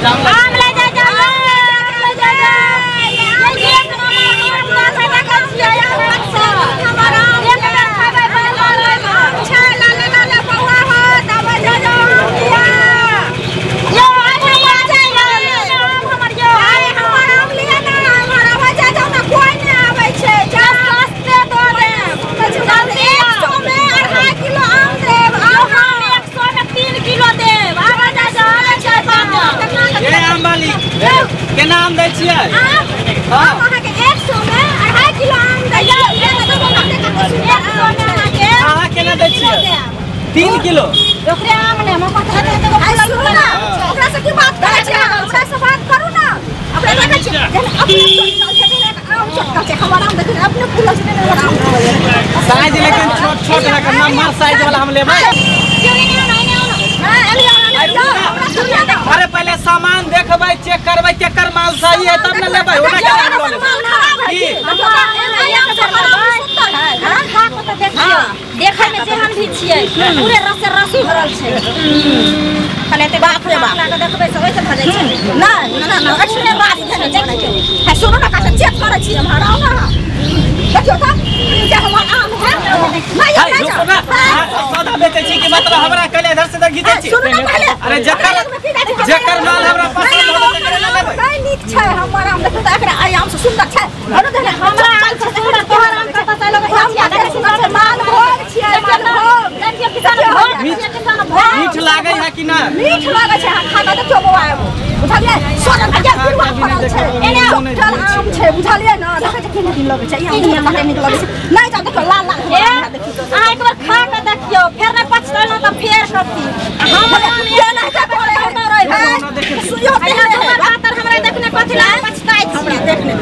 आम ले जा जा ले जा जा ये एक नंबर आम देखै छियै हमर आम एक बेर खबै बाल आम छै लाल लाल बौआ हो तब जा जा आम लिया यो आइ आ जाय आम हमर यो आइ हमर आम लिया ना हमर आबै जा जाउ ना कोइ नै आबै छै जा सस्ते दऽ देब 100 में 2.5 किलो आम देब हम 100 में 3 किलो देब आबै जा जा आबै छै बाप। ए आम वाली केना आम दै छियै? आम अहाँ के 100 में 2.5 किलो आम दै छियै। 100 में अहाँ के अहाँ केना दै छियै? 3 किलो ओकरे आम ने हम पता नहीं तो फूलल ना ओकरा से की बात करै छै? ओकरा से बात करू ना। ओकरा देखै छियै जेना अपने चटकल छै तेना आम चटकल छै। हमर आम देखिन अपने फूलल छै तेना आम साइज लेकिन छोट छोट रखना नम्बर साइज वाला हम लेबै। अरे पहले सामान देखबै चेक करबै केकर माल सही है तब न लेबै। ओना के हम ल लेबै की देखै में जेहन भी छियै पूरे रस से रस भरल छै। खाली एते बाप रे बाप लाके देखबै से ओइसे भऽ जाइ छै। ना ना ना पूरे रस छै देखियौ। है सुनू ना काका चेक करै छी हम हराउ ना देखियौ त जे हमर आम है नहीं नहीं रुको ना। सौदा बेचै छी कि मतलब हमरा कहले इधर से इधर घिचै छी? सुनू ना पहले। अरे जकर जकर माल हमरा पसंद होत तकरे ना लेबै। नहीं नीक छै हमर आम देखियौ त एकरा आइ आम से सुंदर छै। अरे देखियौ हमरा आम से सुंदर तोहर आम कतऽ से लगै छै? देखियौ सुंदर छै माल भोग छियै माल भोग। देखियौ किसान भोग छियै किसान भोग। मीठ लागै है कि ना? मीठ लागै छै। खा के देखियौ बौआ एगो बुझलियै सोनल के पिरुआ फड़ल छै एने चल आम छै बुझलियै ना। देखै छै केहन नीक लगै छै ई आम कते नीक लगै छै। नहीं जा देखियौ लाल लाल देखियौ। अहाँ एक बार खा के देखियौ फेर नहि पछतैलहुँ तऽ फेर कथी हमर आम एना के करे है सुइयो पातर हमरा देखने कथी ला पछताइ छी हमरा देखने।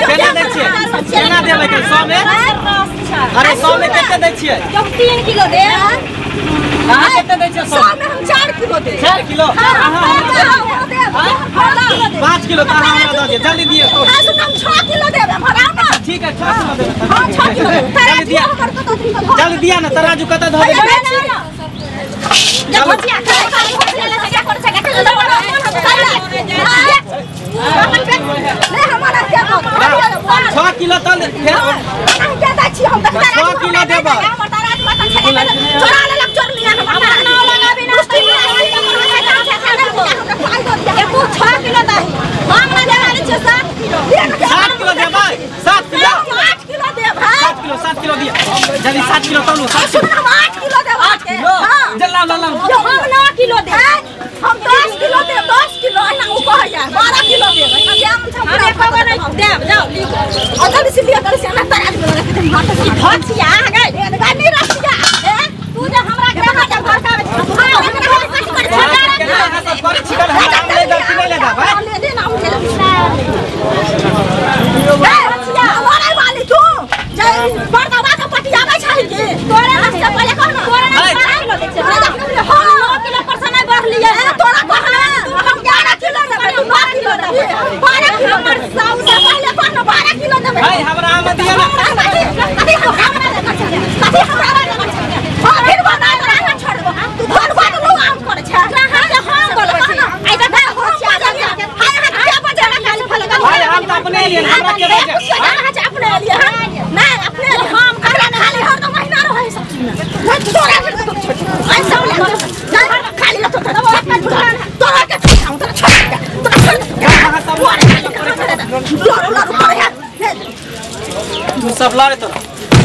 केना दै छियै? केना देबै के 100 में? अरे 100 में कते दै छियै? 3 किलो देब। अहाँ कते दै छियै? 100 में हम 4 किलो देब। 4 किलो? अहाँ 5 किलो त अहाँ हमरा दऽ दिअ जल्दी दिअ। हां सुन हम 6 किलो देब हमरा ना। ठीक है 6 किलो देब। हां 6 किलो देब। जल्दी दिअ जल्दी दिअ ना तराजू कतऽ धऽ देबै? चलो 6 किलो त फेर के दै छी हम 6 किलो देबै। चोरा लेलक चोर लिया हमरा नाव लगाबी ना एको 6 किलो दही हम ना देबै छियै 7 किलो। 7 किलो देबै? 7 किलो 8 किलो देब। 7 किलो 7 किलो दिअ जल्दी। 7 किलो तौलू। 7 किलो हम 8 किलो देब। 8 किलो जल्दी लाउ लाउ। हम 9 किलो देब। हम 10 किलो देब। 10 किलो एना उ कहैया 12 किलो देब। हम एको गो नहि देब जाउ लिउ और जल्दी से लिअ जल्दी से ना तराजू में रख दे हाथ से भचिया आ गए ए नहीं रखिया ए तू जे हमरा के हाथ भड़कावे छी। हां एकरा कथि करै छी? अहाँ सब करै छी कल हमरा आम ले दे कि नहि ले देब? ले दे ना उठे ले ए भचिया हमारे वाली तू जे बड़का के पटियाबै छै के तोरे रास्ते पहिले कह ना तोरे 12 किलो दै छै। हम 9 किलो पर से नहि बढ़लियै। तोरा कहना हम 11 किलो देबै तू 9 किलो देबै 12 किलो हमर साउ से पहिले कह ना 12 किलो देबै। है हमरा आम दिअ ना। कथि हमरा देबै छै? कथि हमरा देबै छै? हां फिर बना तोरा छोड़ देबो। तू धन बात लो आम करै छै। कहां से हम बोलबै छी? आइ देख भचिया हाय हाय के बजे ना खाली फल भाई हम त अपने एलियै हमरा के बजे अहाँ जे अपने एलियै हन नहीं अपने हम ककरा खाली हर महीना रहै सब चीज में नहीं तोरा के तो छोड़ आई सब ले नहीं खाली तो तोरा के छोड़ तोरा छोड़ तोरा छोड़ अहाँ सब लड़ू लड़ू करे है तू सब लड़े तो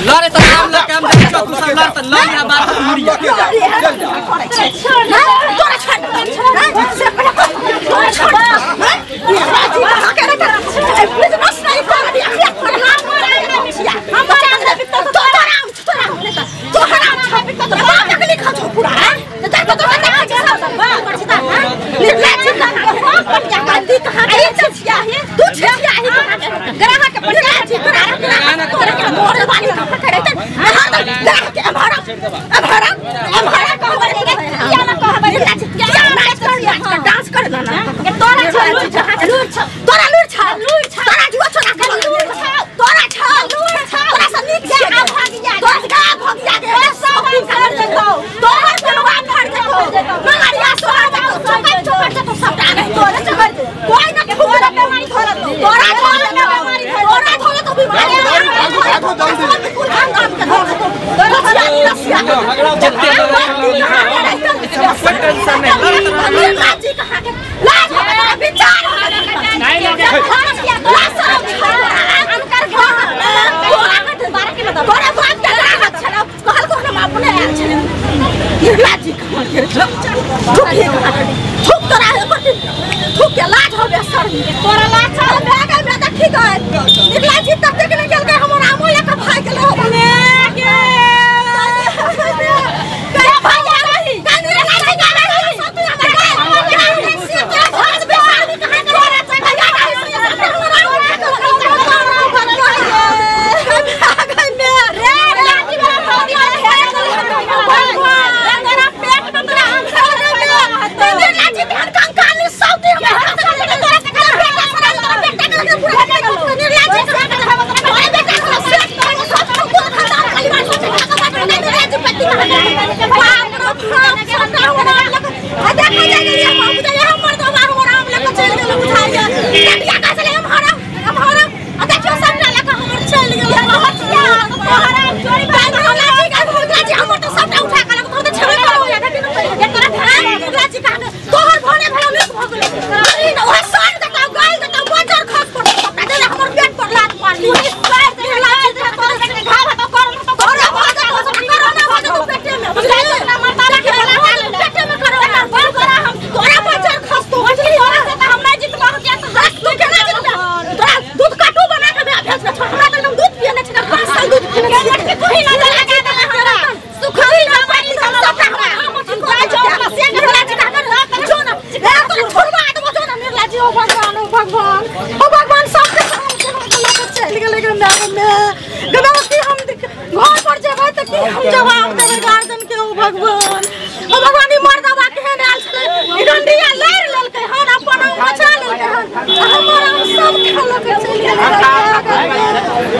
लड़े तो हम लग हम देखै तू सब लड़ त लड़ ना बात मुड़िया तोरा छोड़ से तोरा छोड़ ये राजी कहां के रे प्लीज बस नहीं कर दिया हम बचा ले तो तोरा तोरा तो हराम छ तो बाप के लिखा छौ पूरा त तो तो देखै छै सब बाप पर छै हां निर्लज कहां हम पटिया गलती कहां के छिया हे तू छिया हे कहां के ग्राहक के पटिया छी तोरा के मोरे वाली कहां करे त हां ग्राहक के अमहरा अमहरा अमहरा कहबै किया ना कहबै निर्लज किया ना कर जल्दी टेंशन नहीं भगवान।